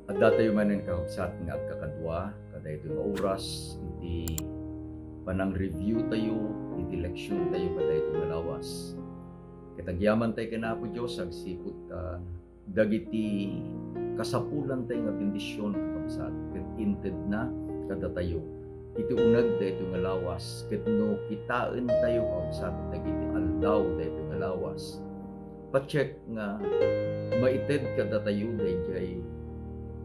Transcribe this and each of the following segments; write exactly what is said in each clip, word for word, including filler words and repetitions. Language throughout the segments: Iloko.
Adda tayo manen, kakabsat, nga agkakadua kadaytoy nga oras iti panang-review tayo iti leksion tayo kadaytoy nga lawas. Ket agyaman tayo ken Apo Dios agsipud ta dagiti kasapulan tayo nga bendision, kakabsat, ket intedna kadatayo iti uneg daytoy nga lawas, ket no kitaen tayo, kakabsat, dagiti aldaw daytoy nga lawas, pacheck nga maited kadatayo daydiay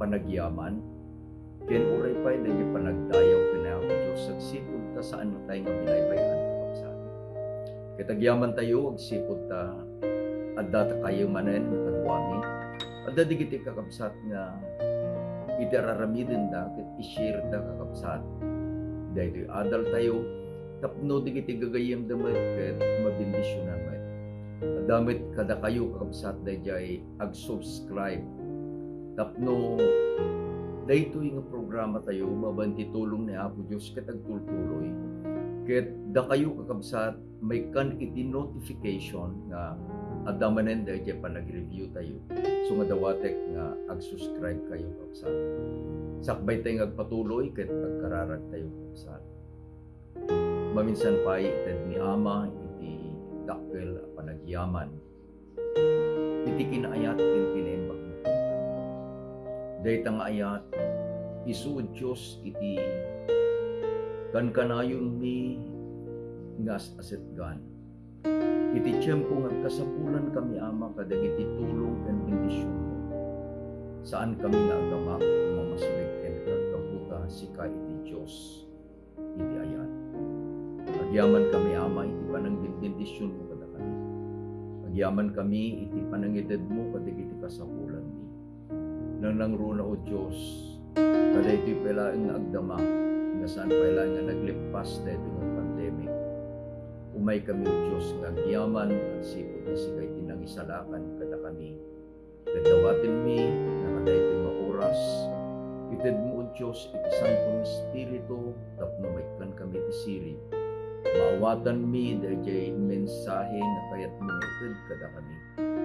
panagyaman, ken uray pay daydiay panagdayaw ken Apo Dios agsipud ta saan tayo nga binaybay-an, kakabsat. Ket agyaman tayo agsipud ta adda ta kayo manen nga kaduami. Adda digiti kakabsat nga iti ar-aramidenda ket i-share da, kakabsat, daytoy adal tayo tapno dagiti gagayyemda met ket mabendisionan met. Adda met kadakayo, kakabsat, daydiay ag-subscribe tapno daytoy nga programa tayo babaen ti tulong ni Apo Dios ket agtultuloy. Ket dakayo, kakabsat, maikkan iti notification nga adda manen daydiay panag-review tayo. So nga dawatek nga ag-subscribe kayo, kakabsat. Sakbay tayo nga agpatuloy ket agkararag tayo, kakabsat. Maminsan pay, ited ni Ama iti dakkel a panagyaman iti kinaayat ken kinaimbag. Dayta nga ayat, isu, O Dios, iti kankanayonmi nga as-asetgan. Iti tiempo nga agkasapulankami, Ama, kadagiti tulong ken bendisionmo, saankami nga agamak nga masideg ken agkabuta sika iti Dios iti ayat. Agyamankami, Ama, iti panangbenbendisionmo kadakami. Agyamankami iti panangitedmo kadagiti kasapulanmi. Nangnangruna, O Dios, kadaytoy pay laeng nga agdama nga saan pay laeng nga naglippas daytoy nga pandemic. Umaykami, O Dios, nga agyaman agsipud nga sika iti nangisalakan kadakami. Ket dawatenmi nga kadaytoy nga oras, itedmo, O Dios, iti Santo nga Espiritu tapno maikkankami iti sirib. Maawatanmi daydiay mensahe nga kayatmo nga ited kadakami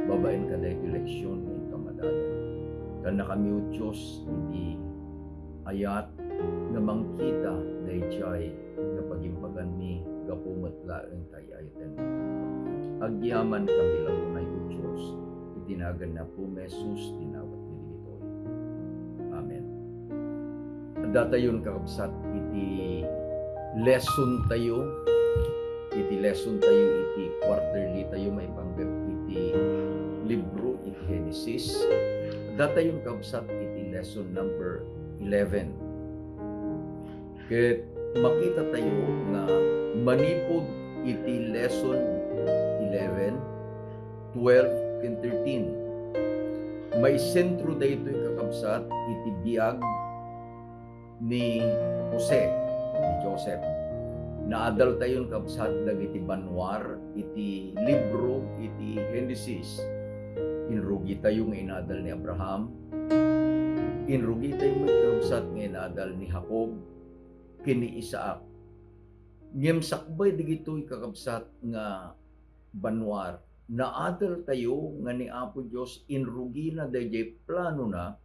babaen kadaytoy leksion nga inka madadael. Kannakami, O Dios, iti ayat nga mangkita daydiay nga pagimbaganmi gapu met laeng ta ay-ayatenmo. Agyamankami la unay, O Dios, iti nagan ni Apomi Jesus ti inawatmi dagitoy. Amen. Addatayon, kakabsat, iti lesson tayo, iti lesson tayo, iti quarterly tayo maipanggep iti libro iti Genesis. Addatayon, kakabsat, iti lesson number eleven. Ket makita tayo nga manipud iti lesson eleven, twelve, ken thirteen, maisentro daytoy, kakabsat, iti biag ni Jose, ni Joseph. Naadaltayon, kabsat, dagiti banua iti libro iti Genesis. Inrugitayo nga inadal ni Abraham. Inrugitayo met, kabsat, nga inadal ni Jacob ken ni Isaac. Ngem sakbay dagitoy, kakabsat, nga banua, naadaltayo nga ni Apo Dios inrugina daydiay planona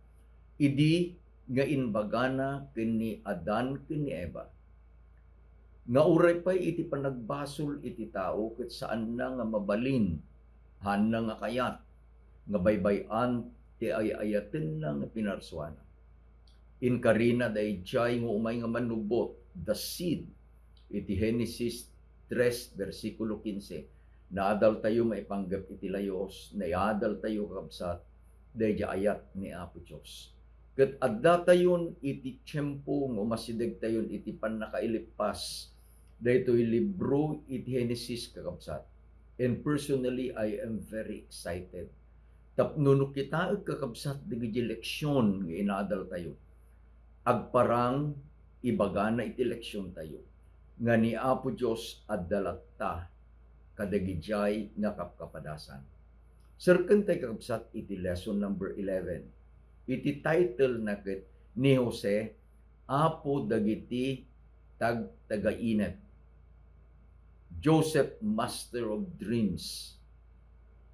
idi nga imbagana ken ni Adan ken ni Eva nga uray pay iti panagbasol iti tao ket saanna nga mabalin, haanna nga kayat nga baybay-an ti ay-ayatenna nga pinarsuana. Inkarina daydiay nga umay nga manubbot, the seed, iti Genesis tres, bersikulo kinse. Naadaltayo maipanggep iti layos, naadaltayo, kabsat, daydiay ayat ni Apo Dios. Ket addatayon iti tiempo nga umasidegtayon iti pannakailippas daytoy libro iti Genesis, kakabsat. And personally, I am very excited tapno no kitaek, kakabsat, dagiti leksion nga inadaltayo, agparang ibagana iti leksiontayo nga ni Apo Dios adda latta kadagidiay nga kapkapadasan. Serkentay, kakabsat, iti lesson number eleven. Iti title na ket ni Jose, Apo dagiti tagtagainet. Joseph, master of dreams.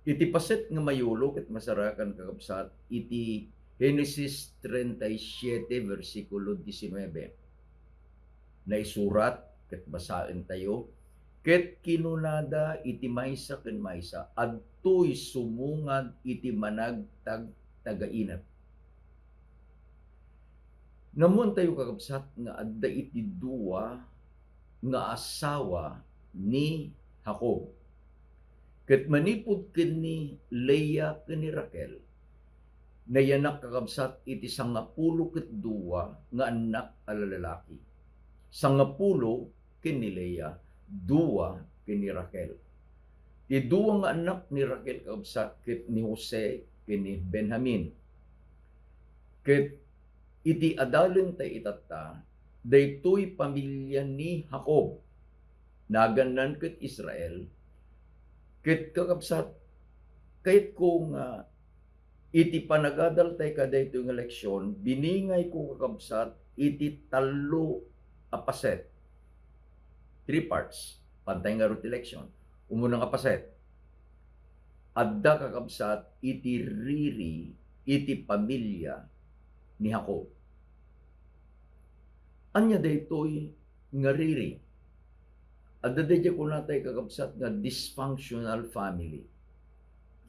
Iti paset nga mayulo ket masarakan, kakabsat, iti Genesis treinta y siete, versikulo diecinueve. Naisurat, ket basaentayo, "Ket kinunada iti maysa ken maysa, 'Adtoy sumungad iti managtagtagainep.'" Naammoantayo, kakabsat, nga adda iti dua nga asawa ni Jacob. Ket manipud ken ni Lea ken ni Raquel, nayanak, kakabsat, iti sangapulo ket dua nga annak a lalaki. Sangapulo ken ni Lea, dua ken ni Raquel. Ti dua nga annak ni Raquel, kakabsat, ket ni Jose ken ni Benjamin. Ket iti adalen ta itatta, daytoy pamilia ni Jacob. Nagannan ket Israel. Ket, kakabsat, kayatko nga iti panagadal tay kadaytoy nga leksion, biningayko, kakabsat, iti tallo a paset. Three parts. Pantay ngarud ti leksion. Umuna nga paset, adda, kakabsat, iti riri iti pamilia ni Jacob. Ania daytoy nga riri? Adda daydiay kunatay, kakabsat, nga dysfunctional family.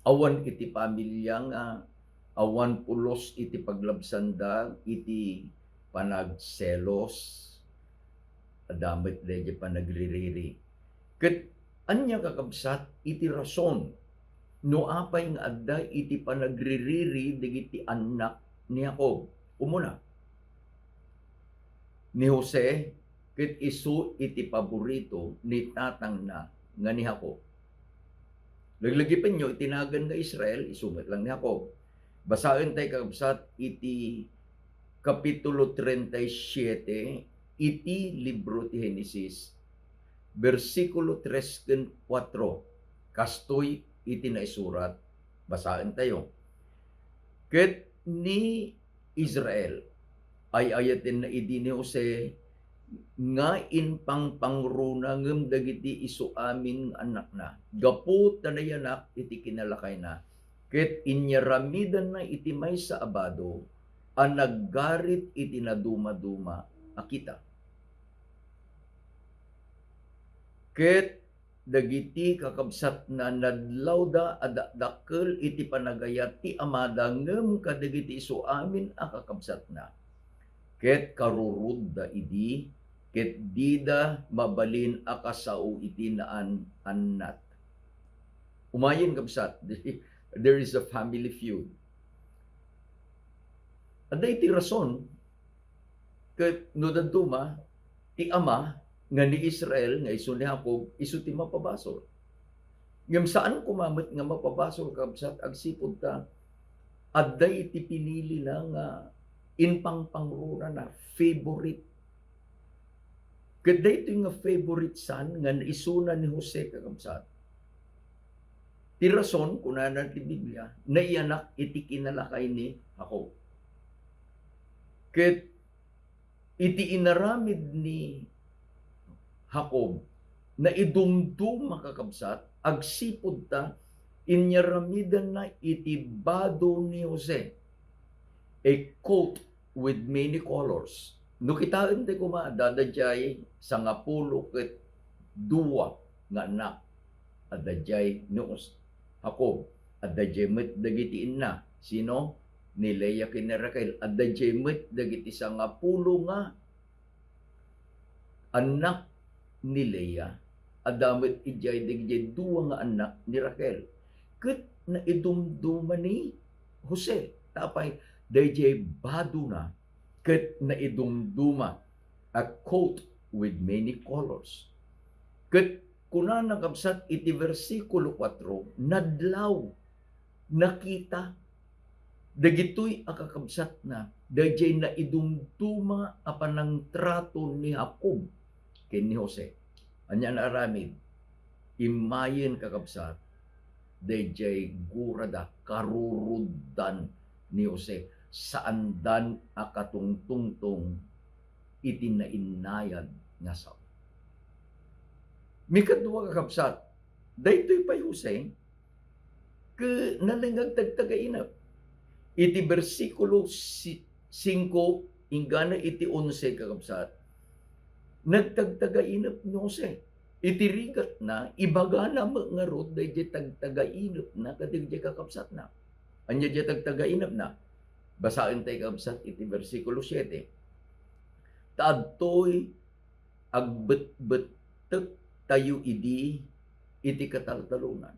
Awan iti pamilia nga awan pulos iti paglabsanda iti panagselos. Adda met daydiay panagririri. Ket ania, kakabsat, iti rason no apay nga adda iti panagririri dagiti annak ni Jacob? Umuna, ni Jose ket isu iti paborito ni tatangna nga ni Jacob. Laglagipenyo, iti nagan nga Israel, isu met lang ni Jacob. Basaentayo, kakabsat, iti Kapitulo treinta y siete iti libro ti Genesis, bersikulo tres ken kuatro. Kastoy iti naisurat, basaentayo. Ket ni Israel, ay-ayatenna idi ni Jose nga impangpangruna ngem dagiti isu amin nga annakna, gapu ta nayanak iti kinalakayna, ket inyaramidanna iti maysa a bado a naggarit iti nadumaduma a kita. Ket dagiti kakabsatna nadlawda a dakdakkel iti panagayat ti amada ngem kadagiti isu amin a kakabsatna. Ket karurudda idi, ket dida mabalin a kasao iti naan-annat. Umayen, kabsat, there is a family feud. Adda iti rason, ket no dadduma, ti ama nga ni Israel nga isu ni Jacob, isu ti mapabasol. Ngem saan koma met nga mapabasol, kabsat, agsipud ta adda iti pinilina nga impangpangrunana, favorite. Ket daytoy nga favorite son nga naisuna ni Jose, kakabsat, ti rason, kunana ti Biblia, naiyanak iti kinalakay ni Jacob. Ket iti inaramid ni Jacob, naidumduma, kakabsat, agsipud ta inyaramidanna iti bado ni Jose a coat with many colors. No kitaentayo koma, adda diay sangapulo ket dua nga annak. Adda diay ni Jacob. Adda diay met dagiti inna. Sino? Ni Lea ken ni Raquel. Adda diay met dagiti sangapulo nga annak ni Lea. Adda met idiay dagiti dua nga annak ni Raquel. Ket naidumduma ni Jose. Tapay daydiay badona ket naidumduma, a coat with many colors. Ket kunana, kabsat, iti bersikulo kuatro, nadlaw, nakita dagitoy a kakabsatna daydiay naidumduma a panangtrato ni Jacob ken ni Jose. Ania naaramid? Immayen, kakabsat, daydiay gurada, karuruddan ni Jose, saandan a katungtungtong iti nainnayad nga sao. Mikadua, kakabsat, daytoy pay Jose, ket nalengag ti agtagainep. Iti bersikulo si-, singko inggana iti onse, kakabsat, nagtagtagainep ni Jose. Iti rigatna, ibagana met ngarud daydiay tagtagainepna kadagiti kakabsatna. Ania diay tagtagainepna? Basaentayo, kakabsat, iti bersikulo siete. Ta adtoy agbetbettektayo idi iti kataltalonan.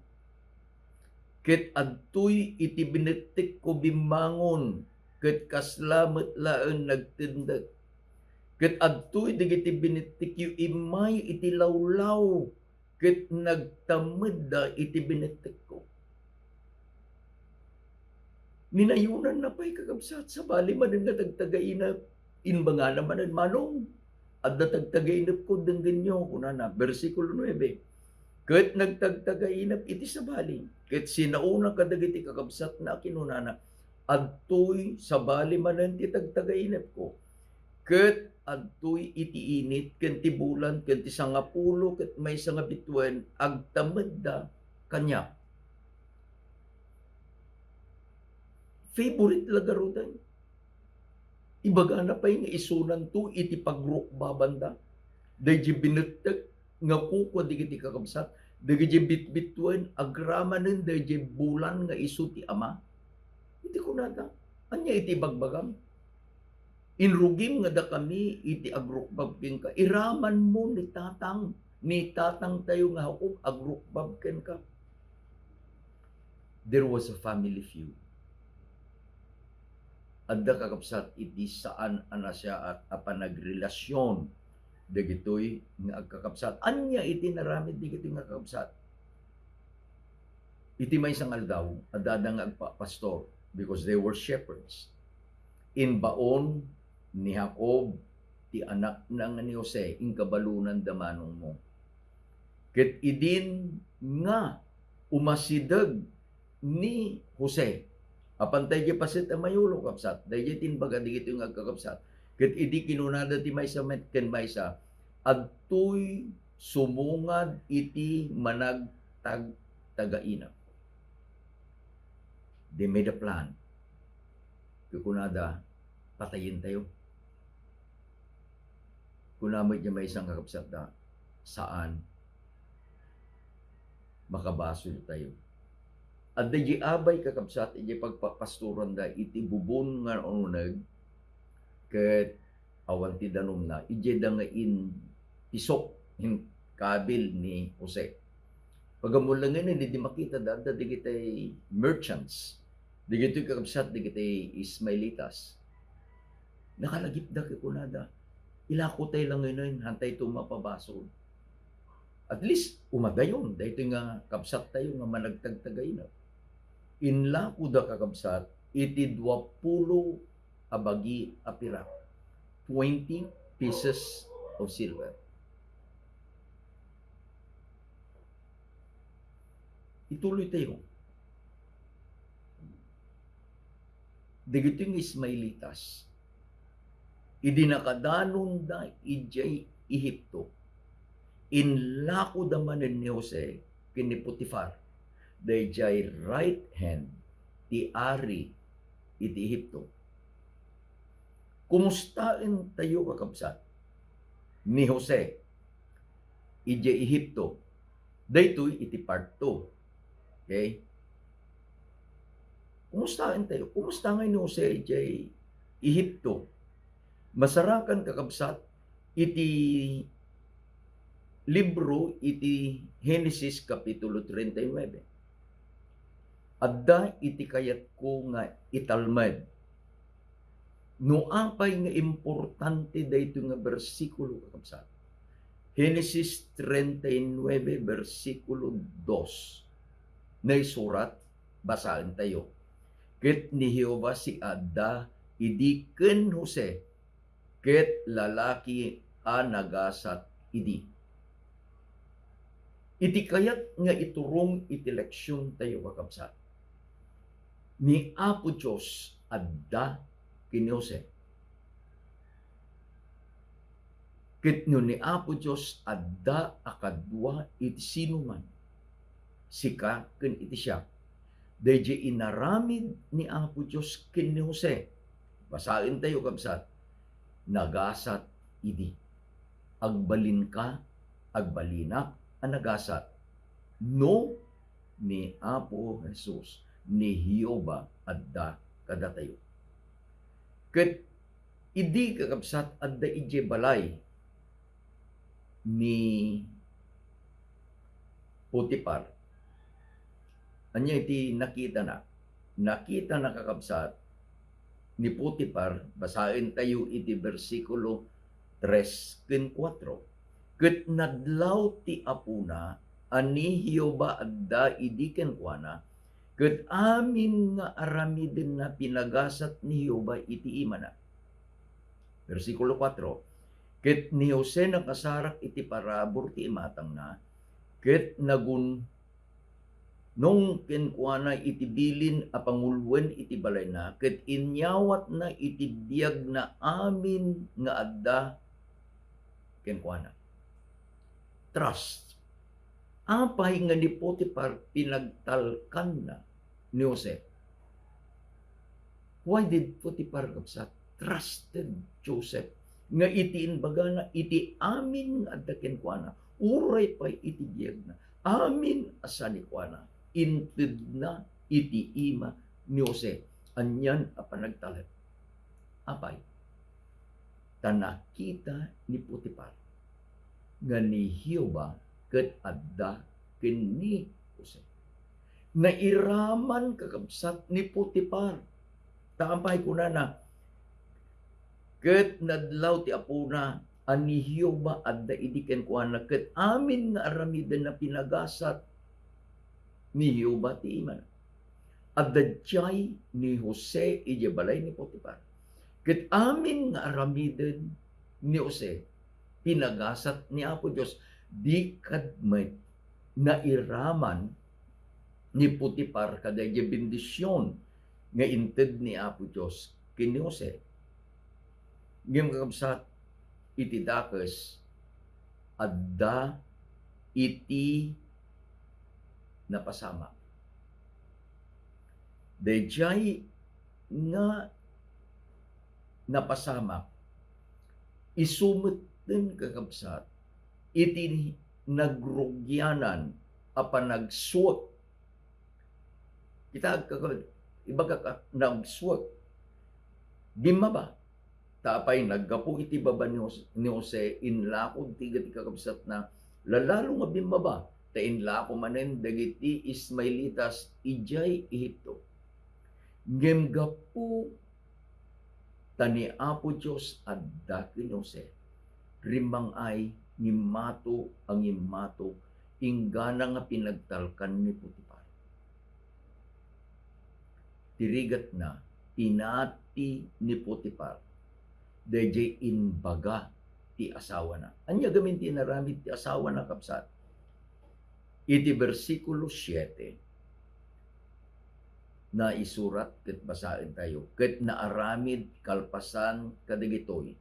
Ket adtoy iti binettekko bimmangon, ket kasla met laeng nagtendek. Ket adtoy dagiti binettekyo immay iti lawlaw, ket nagtamedda iti binettekko. Ninayonanna pay, kakabsat, sabali manen nga tagtagainep, imbagana manen, "Manong, adda tagtagainepko, denggenyo," kunana, bersikulo nuebe. Ket nagtagtagainep iti sabali, ket sinaona kadagiti kakabsatna a kinunana, "Adtoy sabali manen ti tagtagainepko, ket adtoy iti init ken ti bulan ken ti sangapulo ket maysa nga bituen agtamedda kaniak." Favorite la garuden. Ibagana pay nga isunanto iti pagrukbabanda. Daydiay binettek nga kukua dagiti kakabsat, dagiti bitbituen, agramanen daydiay bulan nga isu ti ama. Iti kunada, "Ania iti ibagbagam? Inrugim nga dakami iti agrukbab kenka. Iramanmo ni tatang, ni tatangtayo nga Jacob agrukbab kenka." There was a family feud. Adda, kakabsat, iti saan a nasayaat a panagrelasyon dagitoy nga agkakabsat. Ania iti naramid dagitoy nga kakabsat? Iti maysa nga aldaw, adda-adda nga agpapastor, because they were shepherds. Imbaon ni Jacob ti anakna nga ni Jose, "Inka balonanda manongmo." Ket idin nga umasideg ni Jose, apan daydiay paset a mayulo, kabsat, daydiay ti imbaga dagitoy nga agkakabsat. Ket idi kinunada ti maysa met ken maysa, "Adtoy sumungad iti managtagtagainep." They made a plan. Kukunada, "Patayentayo." Kuna met diay maysa nga kakabsatda, "Saan. Makabasoltayo." Adda diay abay, kakabsat, idiay pagpapastoranda iti bubon nga uneg, ket awan ti danumna, idiay da nga in-, isok, inkabil ni Jose. Pag-ammo laengen idi makita da, adda dagiti merchants, dagiti kakabsat dagiti Ismaelitas. Nakalagipda ket kunada, "Ilakotay laengen, hantayto mapabasol." At least, umadayon daytoy nga kabsattayo nga managtagtagainep. Inlakoda, kakabsat, iti duapulo a bagi a pirak, twenty pieces of silver. Ituloytayo. Dagitoy nga Ismaelitas, idi nakadanonda idiay Ehipto, inlakoda manen ni Jose ken ni Potifar, daydiay right hand ti ari iti Ehipto. Kumustaentayo, kakabsat, ni Jose idiay Ehipto? Daytoy iti part two. Okay? Kumustaentayo? Kumusta ngay ni Jose idiay Ehipto? Masarakan, kakabsat, iti libro iti Genesis Kapitulo treinta y nueve. Adda iti kayatko nga italmed. No apay nga importante daytoy nga bersikulo, kakabsat. Genesis treinta y nueve, bersikulo dos. Naisurat, basaentayo. "Ket ni Jehovah siadda idi ken Jose, ket lalaki a nagasat idi." Iti kayat nga iturong iti leksiontayo, kakabsat, ni Apo Dios adda ken ni Jose. Ket no ni Apo Dios adda a kadua iti sinuman, sika ken iti siak, Daydiay inaramid ni Apo Dios ken ni Jose. Basaentayo, kabsat. Nagasat idi. Agbalinka, agbalinak a nagasat. No ni Apo Jesus, ni Jehovah adda kadatayo. Ket idi, kakabsat, adda idiay balay ni Potifar. Ania iti nakitana? Nakitana, kakabsat, ni Potifar, basaentayo iti bersikulo tres ken kuatro. Ket nadlaw ti apona a ni Jehovah adda idi kenkuana, ket amin nga aramidenna pinagasat ni Jehovah iti imana. Bersikulo kuatro, ket ni Jose nakasarak iti parabur ti imatangna, ket nagun-, nong kenkuana iti bilin a panguloen iti balayna, ket inyawatna iti biagna amin nga adda kenkuana. Trust. Apay nga ni Potifar pinagtalkanna ni Jose? Why did Potifar, kabsat, trusted Joseph? Nga iti imbagana, iti amin nga adda kenkuana, uray pay iti biagna, amin a sanikuana, intedna iti ima ni Jose. Anian a panagtalek? Apay? Ta nakita ni Potifar nga ni Jehovah ket adda ken ni Jose. Nairaman, kakabsat, ni Potifar. Ta apay kunana? Ket nadlaw ti apona a ni Jehovah adda idi kenkuana, ket amin nga aramidenna pinagasat ni Jehovah ti imana. Adda diay ni Jose idiay balay ni Potifar. Ket amin nga aramiden ni Jose, pinagasat ni Apo Dios. Di kad met nairaman ni Potifar kadaydiay bendision nga inted ni Apo Dios ken ni Jose. Ngem, kakabsat, iti dakes, adda iti napasamak. Daydiay nga napasamak, isu metten, kakabsat, iti nagrugianan a panagsuek. Kita, kakabsat, ibagak a nagsuek. Bimmaba. Ta apay, naggapu iti baba ni Jos-, ni Jose, inlako ti, dagiti kakabsatna, lalalo nga bimmaba, ta inlako manen dagiti Ismaelitas idiay Egipto. Ngem gapu ta ni Apo Dios adda ken ni Jose, rimmang-ay, ngimmato a ngimmato, inggana nga pinagtalkan ni Potifar. Ti rigatna, pinati ni Potifar daydiay imbaga ti asawana. Ania gamin ti inaramid ti asawana, kabsat? Iti bersikulo siete, naisurat ket basaentayo, ket naaramid kalpasan kadagitoy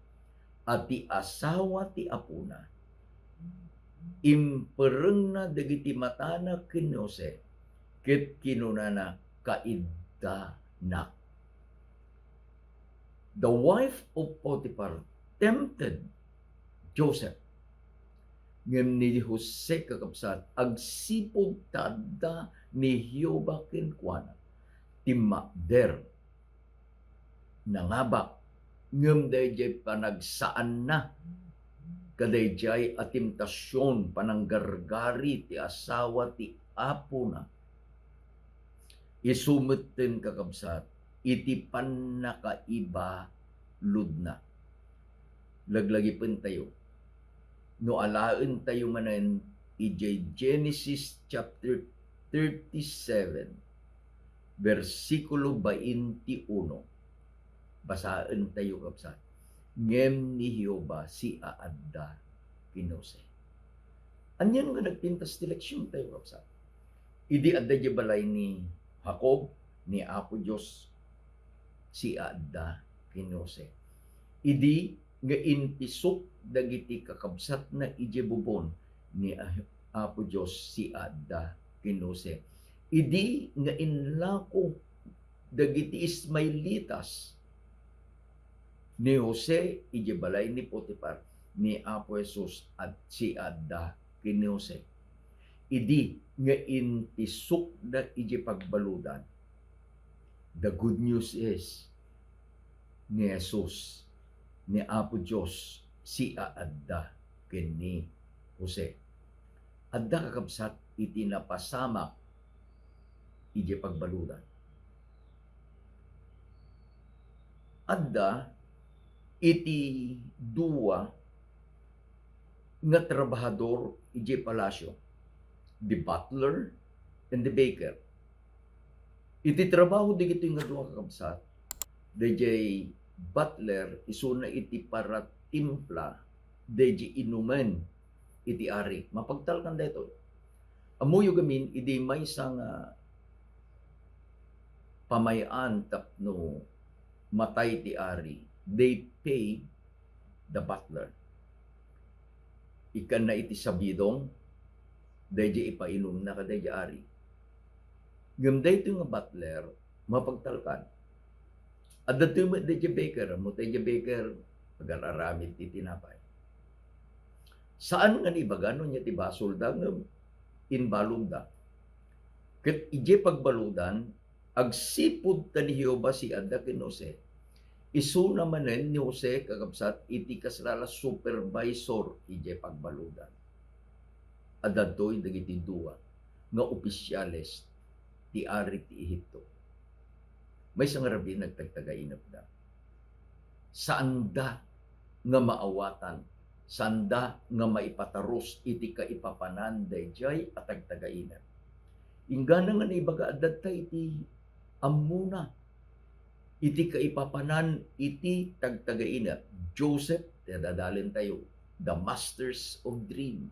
a ti asawa ti apona, imperengna dagiti matana ken ni Jose, ket kinunana, "Kaiddanak." The wife of Potiphar tempted Joseph. Ngem ni Jose, kakabsat, agsipud ta adda ni Jehovah kenkuana, timmakder, nangabak, ngem daydiay panagsaanna kadaydiay a temptasion, pananggargari ti asawa ti apona. Isu metten, kakabsat, iti pannakaibaludna. Laglagipentayo. No alaentayo manen idiay Genesis chapter thirty-seven, bersikulo twenty-one, basaentayo, kabsat, "Ngem ni Jehovah siaadda ken ni Jose." Anian nga nagpintas ti leksiontayo, kabsat? Idi adda idiay balay ni Jacob, ni Apo Dios siaadda ken ni Jose. Idi nga impisok dagiti kakabsatna idiay bubon, ni A-, Apo Dios siaadda ken ni Jose. Idi nga inlako dagiti Ismaelitas ni Jose idiay balay ni Potifar, ni Apo Jesus at siadda ken ni Jose. Idi nga intisukda idiay pagbaludan, the good news is, ni Jesus, ni Apo Dios, siaadda ken ni Jose. Adda, kakabsat, iti napasamak idiay pagbaludan. Adda iti dua nga trabahador idiay palasio, the butler and the baker. Iti trabaho dagitoy nga dua, kakabsat, dayjay butler isuna iti paratimpla dayjay inumen iti ari. Mapagtalkan daytoy. Ammoyo gamin, idi maysa nga pamay-an tapno matay ti ari, they pay the butler. Ikkanna iti sabidong, dayjay ipainumna kadayjay ari. Ngem daytoy nga butler, mapagtalkan. Adda toy met dayjay baker, ammo dayjay baker, agar-aramid ti tinapay. Saan nga naibaga no ania ti basolda, ngem imbaludda. Ket idiay pagbaludan, agsipud ta ni Jehovah siadda ken Jose. Isuna manen ni Jose, kakabsat, iti kasla la supervisor idiay pagbaludan. Adda daytoy dagiti dua nga opisyales ti ari ti Ehipto. Maysa nga rabii, nagtagtagainepda. Saanda nga maawatan, saanda nga maipatarus iti kaipapanan dayjay a tagtagainep. Inggana nga naibaga, adda iti ammona iti kaipapanan iti tagtagainep. Joseph, ti adalentayo, the masters of dreams.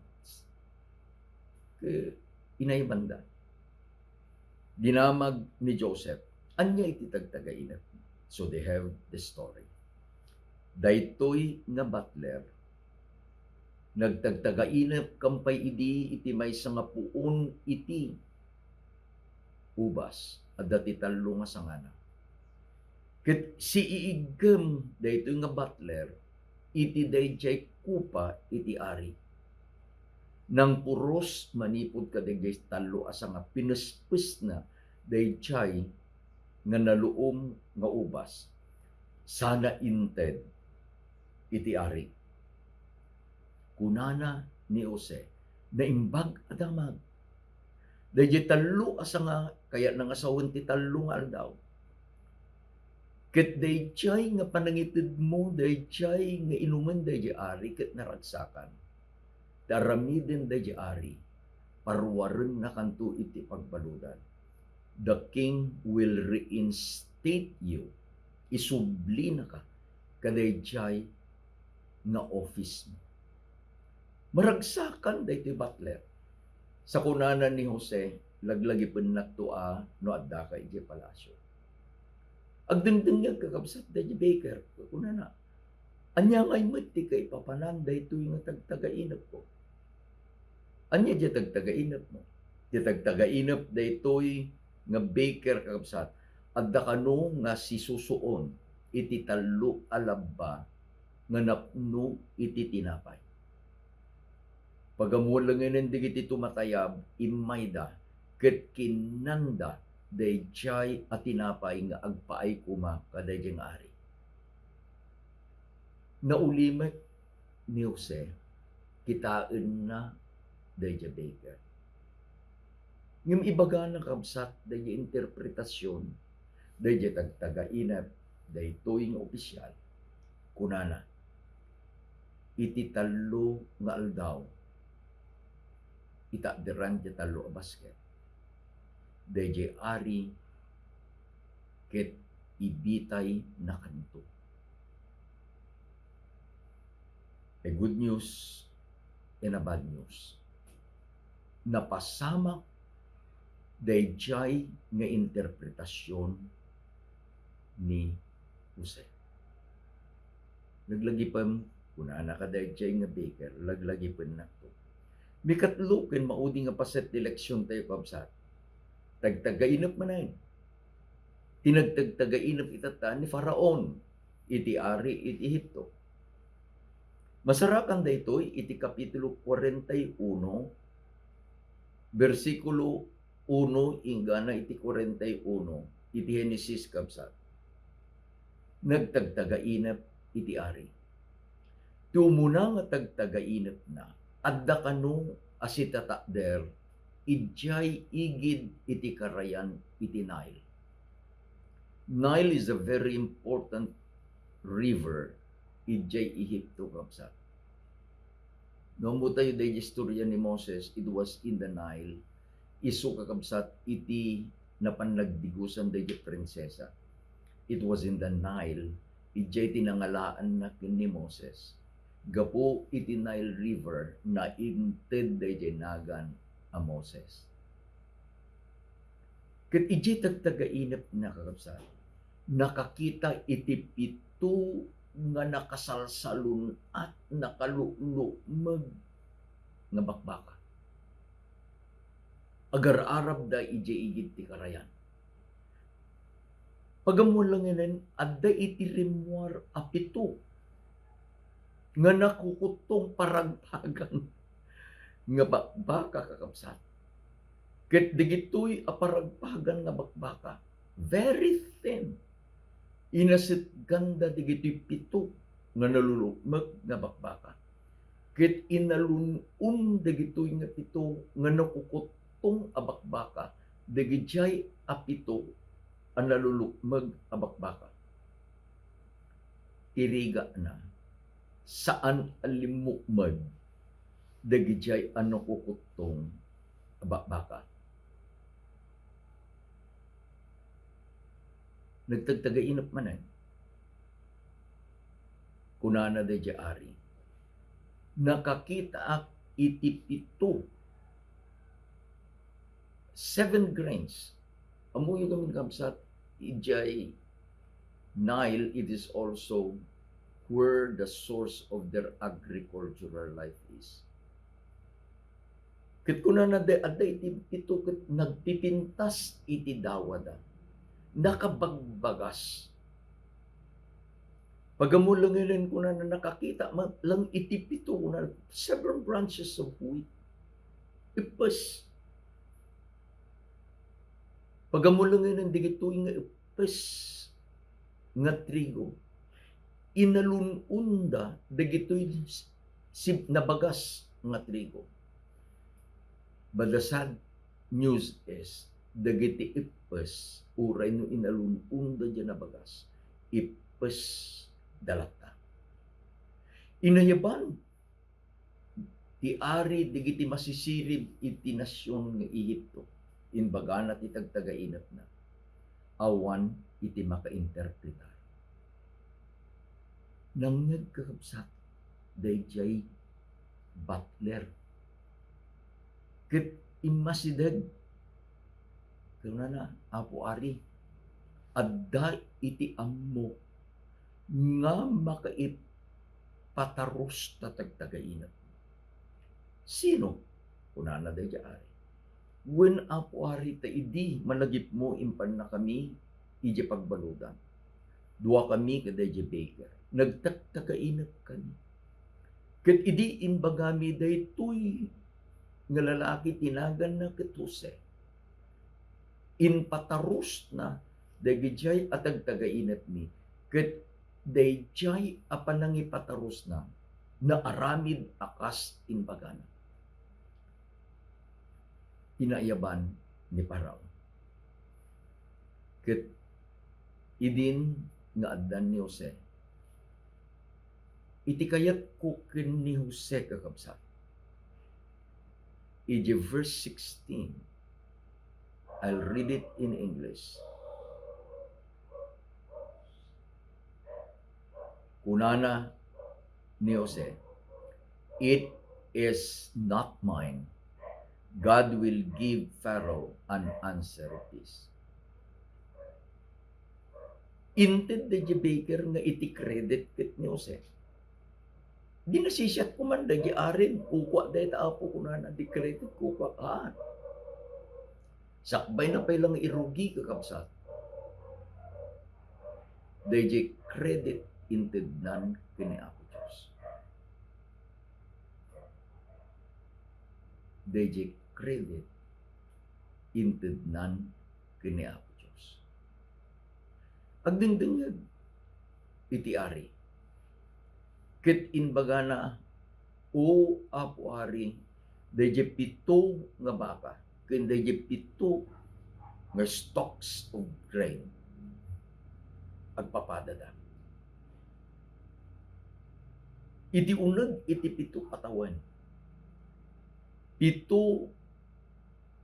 Ke-, inaymanda. Dinamag ni Joseph, ania iti tagtagainep? So they have the story. Daytoy nga butler, nagtagtagainep kam pay idi iti maysa nga puon iti ubas, adda ti tallo nga sangana. Ket siiiggem daytoy nga butler iti dayjay kopa iti ari. Nangpuros manipud kadayjay tallo a sanga, pinespesna dayjay nga naluom nga ubas, sana inted iti ari. Kunana ni Jose, naimbag a damag. Dayjay tallo a sanga, kayatna nga sawen ti tallo nga aldaw. Ket dayjay nga panangitedmo, dayjay nga inumen dayjay ari, ket naragsakan. Ta aramiden dayjay ari, paruarennakanto iti pagbaludan. The king will reinstate you. Isublinaka kadayjay nga office mo. Maragsakan daytoy butler. Sa kunana ni Jose, laglagipennakto a no addaka idiay palasio. Agdengdengngeg, kakabsat, dayjay baker. Kunana, ania ngay met ti kaipapanan daytoy nga tagtagainepko? Ania diay tagtagainepmo? Diay tagtagainep daytoy nga baker, kakabsat, adda kano nga sisusuon iti tallo a labba nga napno iti tinapay. Pagamualengenen dagiti tumatayab, immayda, ket kinnanda dayjay a tinapay nga agpaay koma kadayjay nga ari. Naulimek ni Jose, kitaenna dayjay baker. Ngem ibagana, kabsat, dayjay interpretasion dayjay tagtagainep daytoy nga opisial. Kunana, iti tallo nga aldaw, itakderan ti tallo a basket, dayjay ari ket ibitaynakanto. A good news and a bad news. Napasamak dayjay nga interpretasion ni Jose. Laglagipem, kunana kadayjay nga baker, laglagipennakto. Mikatlo ken maudi nga paset ti leksiontayo, kabsat. Tagtagainep manen ti nagtagtagainep itatta ni Faraon iti ari iti Egipto. Masarakan daytoy iti Kapitulo kuarenta y uno, bersikulo uno inggana iti kuarenta y uno iti Genesis, kabsat. Nagtagtagainep iti ari. Ti umuna nga tagtagainepna, adda kano a sitatakder idiay igid iti karayan iti Nile. Nile is a very important river idiay Egipto, kabsat. No, ammo tayo daydi istorya ni Moses, it was in the Nile. Isu, kakabsat, iti napan nagdigusan daydi prinsesa. It was in the Nile, idiay ti nangalaanna ken ni Moses. Gapu iti Nile River, nainted daydi nagan a Moses. Ket idiay tagtagainepna, kakabsat, nakakita iti pito nga nakasalsalun-at, nakalulumeg nga bakbaka. Agar-arabda idiay igid ti karayan. Pag-ammoan langinen, adda iti rimmuar a pito nga nakukuttong paragpagan nga bakbaka, kakabsat. Ket dagitoy a paragpagan nga bakbaka, very thin. Inasetganda dagitoy pito nga nalulukmek nga bakbaka. Ket inalun-on dagitoy nga pito nga nakukuttong a bakbaka dagidiay a pito a nalulukmeg a bakbaka. Irigana, saan a limmukmeg dagidiay a nakukuttong a bakbaka. Nagtagtagainep manen. Kunana daydiay ari, "Nakakitaak iti pito, seven grains." Ammoyo ngamin, kabsat, idiay Nile, it is also where the source of their agricultural life is. Ket kunana, adda iti pito ket nagpipintas iti dawada. Nakabagbagas. Pag-ammo langinen, kunana, nakakita man lang iti pito, kunana, several branches of wheat. Ippes. Pag-ammo langinen dagitoy nga ippes nga trigo, inalun-onda dagitoy sib-, nabagas nga trigo. But the sad news is, dagiti ippes, uray no inalun-onda diay nabagas, ippesda latta. Inayaban ti ari dagiti masisirib iti nasion nga Egipto. Imbagana ti tagtagainepna, awan iti makainterpretar. Nangngeg, kakabsat, daydiay butler. Ket immasideg, kunana, "Apo Ari, adda iti ammok nga makaipatarus ta tagtagainep." "Sino?" kunana daydiay ari. "Wen, Apo Ari, ta idi malagipmo, impannakami idiay pagbaludan. Duakami kadaydiay baker. Nagtagtagainepkami. Ket idi imbagami daytoy nga lalaki ti naganna ket Jose, impatarusna dagidiay a tagtagainepmi, ket daydiay a panangipatarusna naaramid a kas imbagana." Inaiyaban ni Faraon. Ket idin nga addan ni Jose, iti kayatko ken ni Jose, kakabsat, iti verse sixteen, I'll read it in English. Kunana ni Jose, "It is not mine. God will give Pharaoh an answer of this." Inted daydiay baker nga iti credit ket ni Jose. Di nasisiat koma daydiay ari, "Kukua dayta, Apo," kunana, "di credit, kukua." Ah. Sakbayna pay la nga irugi, kakabsat, daydiay credit intednan ken ni Apo Dios. Daydiay credit intednan ken ni Apo Dios. Agdengdengngeg iti ari. Ket imbagana, "O Apo Ari, daydiay pito nga baka ken daydiay pito nga stalks of grain, agpapadada." Iti uneg iti pito a tawen, pito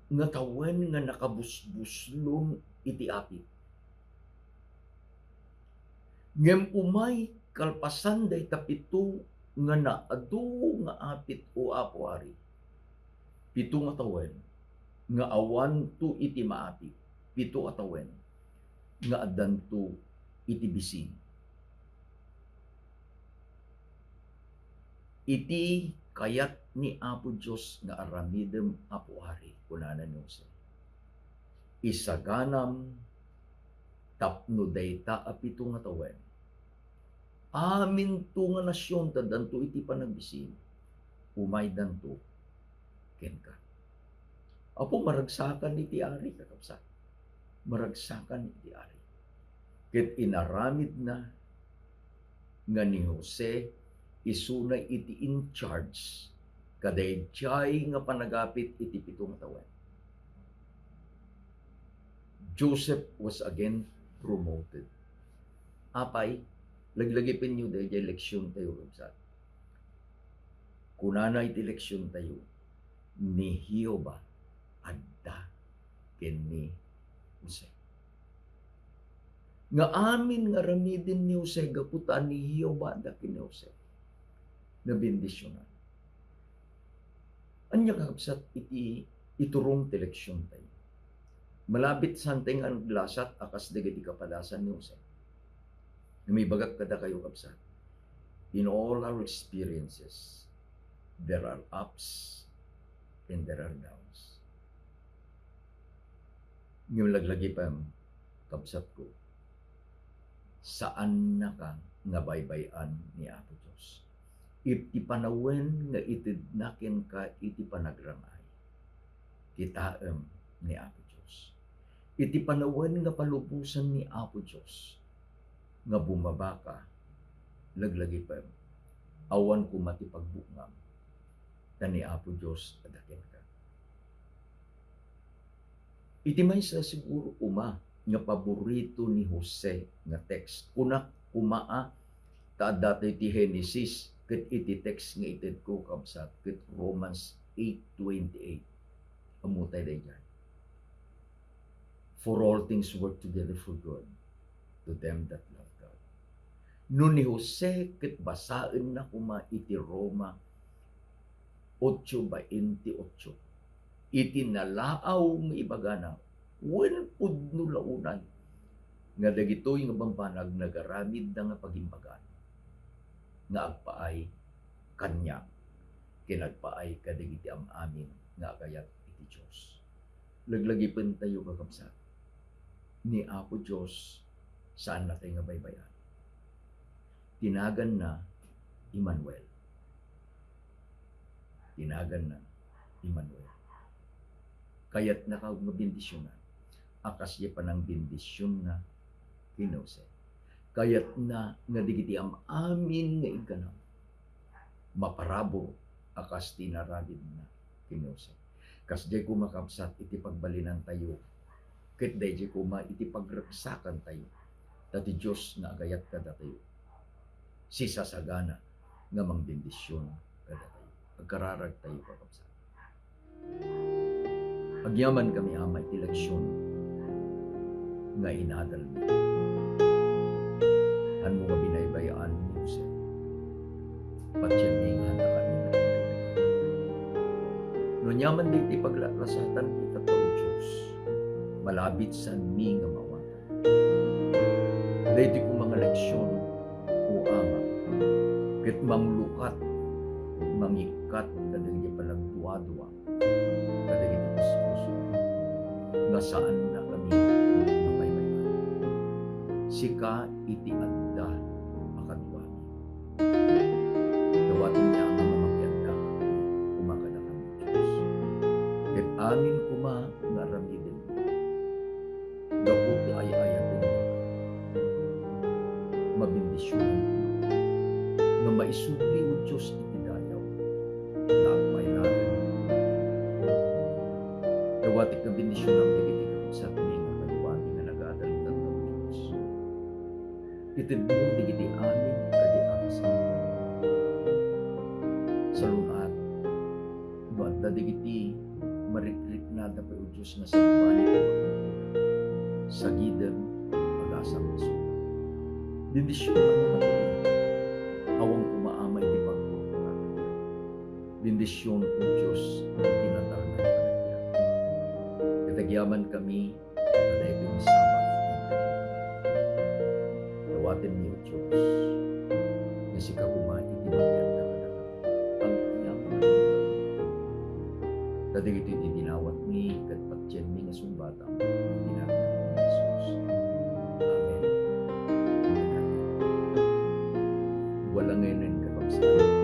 nga tawen nga nakabusbuslon iti apit. Ngem umay kalpasan dayta pito nga naadu nga apit, O Apo Ari, pito nga tawen nga awanto iti maapit, pito a tawen nga addanto iti bisin. "Iti kayat ni Apo Dios nga aramidem, Apo Ari," kunana ni Jose, "isaganam tapno dayta a pito nga tawen, aminto nga nasion ta addanto iti panagbisin, umaydanto kenka." Apo, maragsakan iti ari, kakabsat. Maragsakan iti ari. Ket inaramidna nga ni Jose isuna iti in charge kadaydiay nga panagapit iti pito nga tawen. Joseph was again promoted. Apay, laglagipenyo daydiay leksiontayo, kabsat. Kunana iti leksiontayo, ni Jehovah adda ken ni Jose. Nga amin nga aramiden ni Jose gapu ta ni Jehovah adda ken ni Jose, nabendisionan. Ania, kakabsat, iti iturong ti leksiontayo? Malabit saan tayo nga aglasat a kas dagiti kapadasan ni Jose. Ngem ibagak kadakayo, kabsat, in all our experiences, there are ups and there are downs. Ngem laglagipem, kabsatko, saannaka nga baybay-an ni Apo Dios. Iti panawen nga itedna kenka iti panagrang-ay, kitaem ni Apo Dios. Iti panawen nga palubosan ni Apo Dios nga bumabaka, laglagipem, awan koma ti pagbukngam, ta ni Apo Dios adda kenka. Iti maysa siguro koma nga paborito ni Jose nga text, kunak koma a, ta adda tayo ti Genesis ket iti text nga itedko, kabsat, ket Romans eight twenty-eight. Ammotay daydiay. "For all things work together for good to them that love God." No ni Jose ket basaenna koma iti Roma ocho veintiocho, iti nalaaw nga ibagana, wen pudno la unay nga dagitoy nga bambanag nagaramidda nga pagimbagan nga agpaay kaniak ken agpaay kadagiti am-amin nga agayat iti Dios. Laglagipentayo, kakabsat, ni Apo Dios, saannatayo nga baybay-an. Ti naganna, Emmanuel. Ti naganna, Emmanuel. Kayatna kano nga bendisionan a kas diay panangbendisionna ken ni Jose. Kayatna nga dagiti am-amin nga igganam maparabur a kas ti inaramidna ken ni Jose. Kas diay koma, kabsat, iti pagbalinantayo, ket daydiay koma iti pagragsakantayo, ta ti Dios nga agayat kadatayo, sisasagana nga mangbendision kadatayo. Agkararagtayo, kakabsat. Agyamankami, Ama, iti leksion nga inadalmi. Hanmo nga binaybay-an ni Jose, patienmi nga adda kami nga binaybay-an. No aniaman daytoy paglalasatan ita, O Dios, malabit saanmi nga maawatan. Daytoy koma nga leksion, O Ama, ket manglukat, mangikkat kadagiti panagduadua kadagiti puspuso. nga saannakami nga paypaypaay. Sika iti adda a kaduami. Dawatenmi, Ama, nga makiadda koma kadakami, Dios. Ket amin koma nga aramiden gapu ti ay-ayatenka. Mabendisionan nga maisubli, O Dios, iti dayaw nga agpailarim. Dawatek nga bendisionam dagiti kabsatmi nga kaduami nga nagadal kadakayo, O Dios. Itedmo dagiti amin a di arasan. Salun-at no adda dagiti marikriknada pay, O Dios, nga sagbani, sagidem, agasam, isu. Bendision, Ama, awan koma, Ama, iti pagpurpurada. Bendision, O Dios, iti natarna nga panagbiag. Ket agyamankami, ta daytoy nga Sabbath, dawatenmi, O Dios, nga sika koma iti makiadda kadakami. Agyaman. Ta dagitoy ti dinawatmi ket patienmi nga sungbatam, iti nagan ni Jesus. Amen. Amen. Walangenen, kakabsat.